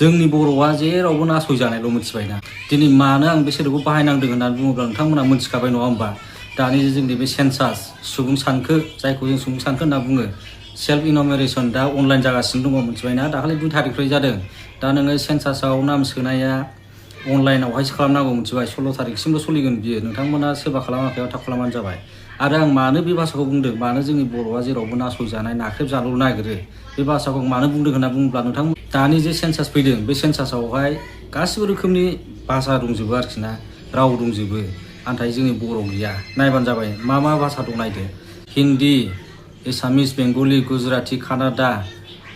जोंनि बर'आ जेरावबो नासयजानायल' मिथिबायना दिनै मानो आं बे सोदोबखौ बाहायनांदों होननानै बुङोब्ला नोंथांमोना मिथिखाबाय नङा होमबा दानि जोंनि बे सेन्सास सुबुं सानखो जायखौ जों सुबुं सानखो होनना बुङो सेल्फ इन'मेरेसन दा अनलाइन जागासिनो दङ मिथिबायना दाखालि 2 तारिखनिफ्राय जादों दा नोङो सेन्सासाव नाम सोनाया अनलाइनावहायसो खालामनांगौ मिथिबाय 16 तारिखसिमल' सोलिगोन बियो नोंथांमोना सोरबा खालामाखैबा थाब खालामबानो जाबाय आरो आं मानो बे भाषाखौ बुंदों मानो जोंनि बर'आ जेरावबो नासयजानाय नाख्रेबजानो नागिरो बे भाषाखौ आं मानो बुंदों होनना बुङोब्ला नोंथां दानि जे सेन्सास फैदों बे सेन्सासावहाय गासिबो रोखोमनि भाषा दंजोबो आरोखि ना राव दंजोबो नाथाय जोंनि बर' गैया नायबानो जाबाय मा भाषा दं नायदो हिन्दी एसामिस बेंगलि गुजराती कानाडा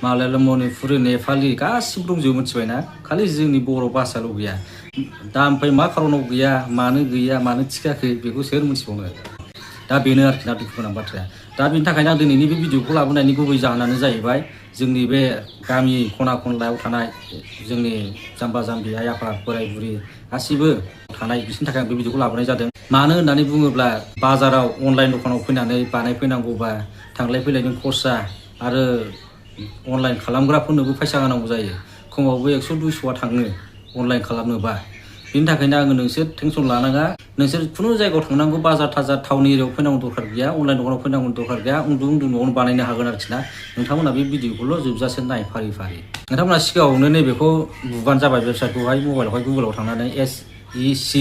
मालायालम मणिपुरि नेपालि गासिबो दंजोबो मिथिबायना खालि जोंनि बर' भाषाल' गैया दा ओमफ्राय मा खारनाव गैया मानो थिखाखै बेखौ सोर मिथिबावनो दा बेनो आरोखि ना दुखु गोनां बाथ्राया दा बेनि थाखायनो आं दिनैनि बे भिडिअखौ लाबोनायनि गुबै जाहोनानो जाहैबाय जोंनि बे गामि खना खनलायाव थानाय जोंनि जाम्बा जाम्बि आइ आफा बोराय बुरि गासिबो थानाय बिसोरनि थाखाय आं बे भिडिअखौ लाबोनाय जादों मानो होननानै बुङोब्ला बाजाराव अनलाइन दखानाव फैनानै बानायफैनांगौबा थांलाय फैलायनि खरसा आरो अनलाइन खालामग्राफोरनोबो फैसा होनांगौ जायो खमावबो 100-200 थाङो अनलाइन खालामनोबा बिनि थाखायनो आङो नोंसोर टेनसन लानाङा नोंसोर खुनु जायगायाव थांनांगौ बाजार थाजार टाउन एरियायाव फैनांगौ दरकार गैया अनलाइन दखानाव फैनांगौ दरकार गैया उन्दु न'आवनो बानायनो हागोन आरोखि ना नोंथांमोना बे भिडिअखौल' जोबजासे नाय फारि फारि नोंथांमोना सिगाङावनो नैबेखौ बुबानो जाबाय वेबसाइटखौहाय मबाइलावहाय गुगोलाव थांनानै SEC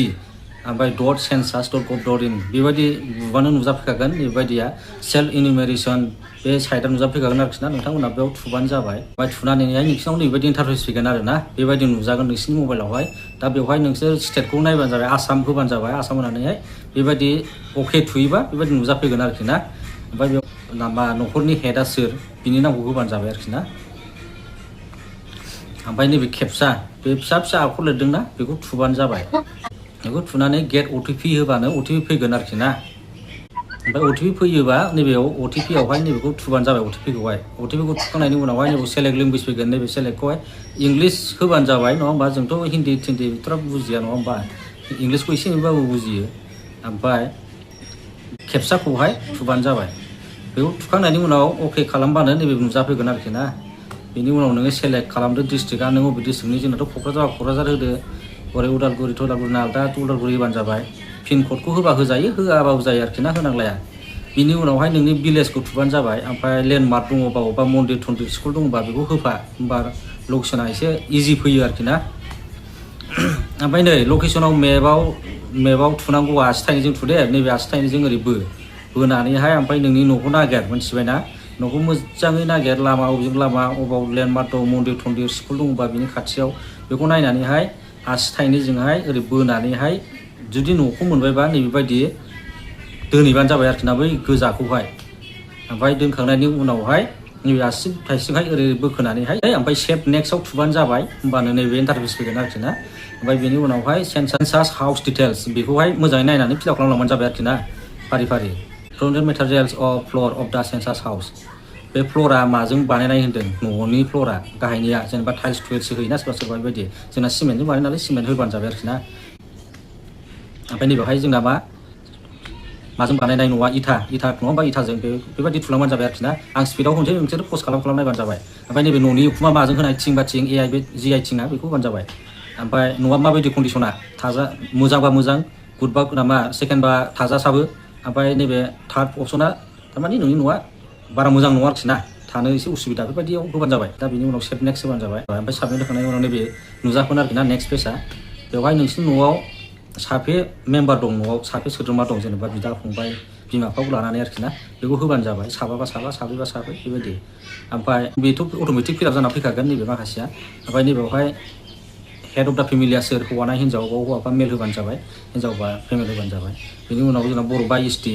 ओमफ्राय .census.gov.in बेबायदि बुबानो नुजाफैखागोन बेबायदिया सेल्फ इनुमेरेसन बे साइटआ नुजाफैखागोन आरोखि ना नोंथांमोना बेयाव थुबानो जाबाय ओमफ्राय थुनानैहाय नोंसिनाव बेबायदि इन्टारफेस फैगोन आरो ना बेबायदि नुजागोन नोंसिनि मबाइलावहाय दा बेवहाय नोंसोर स्टेटखौ नायबानो जाबाय आसाम होबानो जाबाय आसाम होनानैहाय बेबायदि अके थुयोबा बेबायदि नुजाफैगोन आरोखि ना ओमफ्राय बेयाव मा न'खरनि हेडआ सोर बिनि नामखौ होबानो जाबाय आरोखि ना ओमफ्राय नैबे खेबसा बे फिसा फिसा आखर लिरदोंना बेखौ थुबानो जाबाय बेखौ थुनानै गेट OTP होबानो OTP फैगोन आरोखि ना ओमफ्राय OTP फैयोबा नैबेयाव OTP आवहाय नैबेखौ थुबानो जाबाय OTP-खौ थुखांनायनि उनावहाय नैबे सेलेक्ट लेंगुवेज फैगोन नैबे सेलेक्टखौहाय इंलिस होबानो जाबाय नङा होमबा जोंथ' हिन्दी थिन्दी बिथोराव बुजिया नङा होमबा इंलिसखौ एसे एनैबाबो बुजियो ओमफ्राय खेबसाखौहाय थुबानो जाबाय बेखौ थुखांनायनि उनाव अके खालामबानो नैबे नुजाफैगोन आरोखि ना बेनि उनाव नोङो सेलेक्ट खालामदो डिस्ट्रिक्टआ नों बबे डिस्ट्रिक्टनि जोंनाथ' क'क्राझार होदो ओरै उदालगुरि आलदा उदालगुरि होबानो जाबाय पिन क'डखौ होबा होजायो होआबाबो जायो आरोखि ना होनांलाया बिनि उनावहाय नोंनि भिलेजखौ थुबानो जाबाय ओमफ्राय लेन्डमार्क दङबा अबेबा मन्दिर थन्दिर स्कुल दङबा बेखौ होफा होमबा लकेसना एसे इजि फैयो आरोखि ना ओमफ्राय नै लकेसनाव मेपआव थुनांगौ आसि थाइनैजों थुदे नैबे आसि थाइनैजों ओरै बोनानैहाय ओमफ्राय नोंनि न'खौ नागिर मोनथिबायना न'खौ मोजाङै नागिर लामा अबेजों लामा अबाव लेन्डमार्क दं मन्दिर थन्दिर स्कुल दङबा बिनि खाथियाव बेखौ नायनानैहाय आसि थाइनैजोंहाय ओरै बोनानैहाय जुदि न'खौ मोनबायबा नैबेबायदि दोनहैबानो जाबाय आरोखि ना बै गोजाखौहाय ओमफ्राय दोनखांनायनि उनावहाय नैबे आसि थाइसेजोंहाय ओरै बोखोनानैहाय ओमफ्राय सेभ नेक्स्टआव थुबानो जाबाय होमबानो नैबे इन्टारफेस फैगोन आरोखि ना ओमफ्राय बेनि उनावहाय सेन्सास हाउस डिटेल्स बेखौहाय मोजाङै नायनानै फिलआप खालामलांबानो जाबाय आरोखि ना फारि fronted materials of floor of the census house बे फ्ल'रा माजों बानायनाय होन्दों न'नि फ्ल'रा गाहायनिया जेनेबा टाइल्स टुइल्स होयोना सोरबा बेबायदि जोंना सिमेन्टजों बानाय नालाय सिमेन्ट होबानो जाबाय आरोखि ना ओमफ्राय नैबेवहाय जोंना माजों बानायनाय न'आ इथा नङा होमबा इथाजों बेबायदि थुलांबानो जाबाय आरोखि ना आं स्पिडआव होनसै नोंसोर पस्ट खालाम नायबानो जाबाय ओमफ्राय नैबे न'नि उखुमा माजों होनाय थिं बा थिं बे GI थिंआ बेखौ होबानो जाबाय ओमफ्य न'आ माबायदि कन्डिसना थाजा मोजांबा मोजां गुडबा नामा सेकेन्डबा थाजासाबो ओमफ्राय नैबे थार्ड अपसना थारमाने नोंनि न'आ बारा मोजां नङा आरोखि ना थानो एसे उसुबिदा बेबायदियाव होबानो जाबाय दा बिनि उनाव सेभ नेक्स्ट होबानो जाबाय ओमफ्राय साबमिट होखांनायनि उनाव नैबे नुजागोन आरोखि ना नेक्स्ट पेजआ बेवहाय नोंसिनि न'आव साबे मेम्बार दं न'आव साबे सोद्रोमा दं जेनेबा बिदा फंबाय बिमा बिफाखौ लानानै आरोखि ना बेखौ होबानो जाबाय साबाबा साबा साब्रैबा साब्रै बेबायदि ओमफ्राय बेथ' अट'मेटिक फिलआप जाना फैखागोन नैबे माखासेया ओमफ्राय नैबेवहाय हेड अफ दा फेमिलिया सोर हौवाना हिन्जावबा हौवाबा मेल होबानो जाबाय हिन्जावबा फेमेल होबानो जाबाय बेनि उनाव जोंना बर'बा ST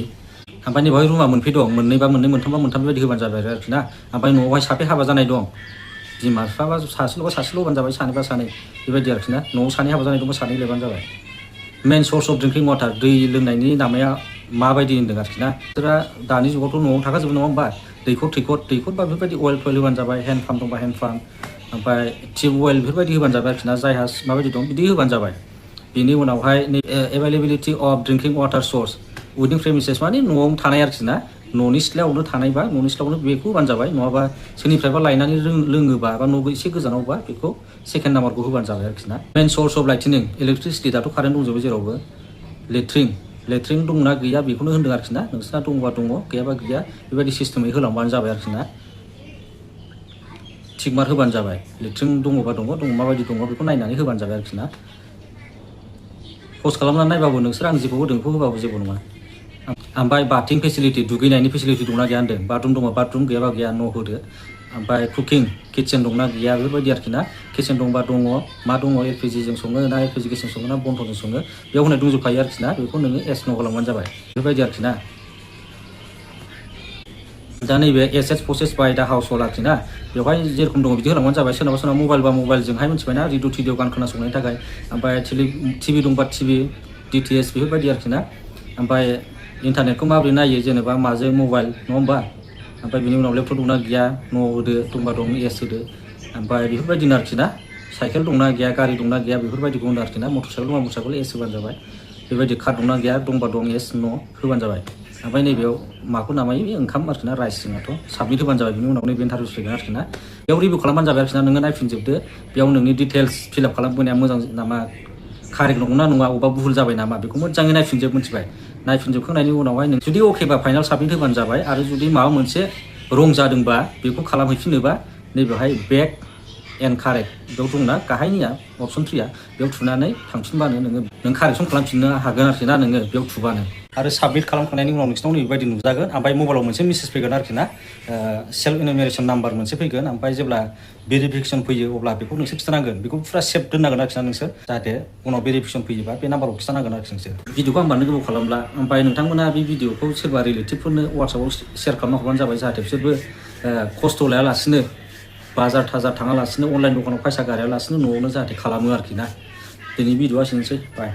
ओमफ्राय नैबेवहाय रुमा मोनफै दं मोननैबा मोननै मोनथामबा मोनथाम बेबायदि होबानो जाबाय आरोखि ना ओमफ्राय न'आवहाय साबे हाबा जानाय दं बिमा बिफाबा सासेल' होबानो जाबाय सानैबा सानै बेबायदि आरोखि ना न'आव सानै हाबा जानाय दंबा सानै लिरबानो जाबाय मेन सर्स अफ ड्रिंकिं वाटार दै लोंनायनि नामाया माबायदि होन्दों आरोखि ना बिसोरा दानि जुगावथ' न'आव थाखाजोबो नङा होमबा दैखर बा बेफोरबायदि अवेल होबानो जाबाय हेन्ड पाम्प दंबा हेन्ड पाम्प ओमफ्राय टिउब वेल बेफोरबायदि होबानो जाबाय आरोखि ना जायहा माबायदि दं बिदि होबानो जाबाय बेनि उनावहाय availability of drinking water source उइदिन प्रेमिसेस माने न'आव थानाय आरोखि ना न'नि सिथ्लायावनो थानायबा न'नि सिथ्लायावनो बेखौ होबानो जाबाय नङाबा सोरनिफ्रायबा लायनानै लोङोबा बा न' एसे गोजानावबा बेखौ सेकेन्ड नाम्बारखौ होबानो जाबाय आरोखि ना मेन सर्स अफ लाइटिनिं इलेक्ट्रिसिटि दाथ' कारेन्ट दंजोबो जेरावबो लेट्रिन दंना गैया बेखौनो होनदों आरोखि ना नोंसिना दंबा दङ गैयाबा गैया बेबायदि सिस्टेमै होलांबानो जाबाय आरोखि ना थिक मार्क होबानो जाबाय लेट्रिन दङबा दङ माबायदि दङ बेखौ नायनानै होबानो जाबाय आरोखि ना पस्ट खालामनानै नायबाबो नोंसोर आं जेखौ होदों बेखौ होबाबो जेबो नङा ओमफ्राय बाथिं फेसिलिटि दुगैनायनि फेसिलिटि दंना गैया होनदों बाथरुम दङ बाथरुम गैयाबा गैया न' होदो ओमफ्राय कुकिं किटचेन दंना गैया बेबायदि आरोखि ना किटचेन दंबा दङ मा दङ एलपिजिजों सङो ना एलपिजि गेसजों सङो ना बनथजों सङो बेयाव होनाय दंजोबखायो आरोखि ना बेखौ नोङो एस न' खालामबानो जाबाय बेबायदि आरोखि ना दा नैबे एसेस प्रसेस बाय दा हाउस हल्ड आरोखि ना बेवहाय जेरखम दङ बिदि होलांबानो जाबाय सोरनाबा मबाइल बा मबाइलजोंहाय मिथिबायना रेडिअ टिडिअ गान खोनासंनायनि थाखाय ओमफ्राय टिभि दंबा टिभि DTS बेफोरबायदि आरोखि ना ओमफ्राय इन्टारनेटखौ माबोरै नायो जेनेबा माजों मबाइल नङा होमबा ओमफ्राय बिनि उनाव लेपटप दंना गैया न' होदो दंबा दं एस होदो ओमफ्राय बेफोरबायदिनो आरोखि ना साइकेल दंना गैया गारि दंना गैया बेफोरबायदिखौ होनो आरोखि ना मटर साइकेल दंबा मटर साइकेल एस होबानो जाबाय बेबायदि कार दंना गैया दंबा दं एस न' होबानो जाबाय ओमफ्राय नैबेयाव माखौ नामायो बे ओंखाम आरोखि ना राइस जोंनाथ' साबमिट होबानो जाबाय बिनि उनाव नैबे इन्टारभिउ फैगोन आरोखि ना बेयाव रिभिउ खालामबानो जाबाय आरोखि ना नोङो नायफिनजोबदो बेयाव नोंनि डिटेल्स फिलआप खालामबोनाया मोजां नामा कारेक्ट नंगौना नङा अबेबा भुल जाबाय नामा बेखौ मोजाङै नायफिनजोब मिथिबाय नायफिनजोबखांनायनि उनावहाय नों जुदि अकेबा फाइनाल साबमिट होबानो जाबाय आरो जुदि माबा मोनसे रं जादोंबा बेखौ खालामहैफिनोबा नैबेवहाय बेक एन्ड कारेक्ट बेयाव दंना गाहायनिया अपसन 3आ बेयाव थुनानै थांफिनबानो नों कारेक्सन खालामफिननो हागोन आरोखि ना नोङो बेयाव थुबानो आरो साबमिट खालामखांनायनि उनाव नोंसिनाव नैबेबायदि नुजागोन ओमफ्राय मबाइलाव मोनसे मेसेज फैगोन आरोखि ना सेल्फ इनुमेरेशन नाम्बार मोनसे फैगोन ओमफ्राय जेब्ला भेरिफिकेसन फैयो अब्ला बेखौ नोंसोर खिथानांगोन बेखौ फुरा सेभ दोननांगोन आरोखि ना नोंसोर जाहाथे उनाव भेरिफिकेसन फैयोबा बे नाम्बारखौ खिथानांगोन आरोखि नोंसोर भिडिअखौ आं बांद्राय गोबाव खालामला ओमफ्राय नोंथांमोना बे भिडिअखौ सोरबा रिलेटिभफोरनो वाट्सएपआव शेयार खालामना हरबानो जाबाय जाहाथे बिसोरबो खस्थ' लायालासिनो बाजार थाजार थाङालासिनो अनलाइन दखानाव फैसा गारायालासिनो न'आवनो जाहाथे खालामो आरोखि ना दिनै भिडिअआ एसेनोसै बाय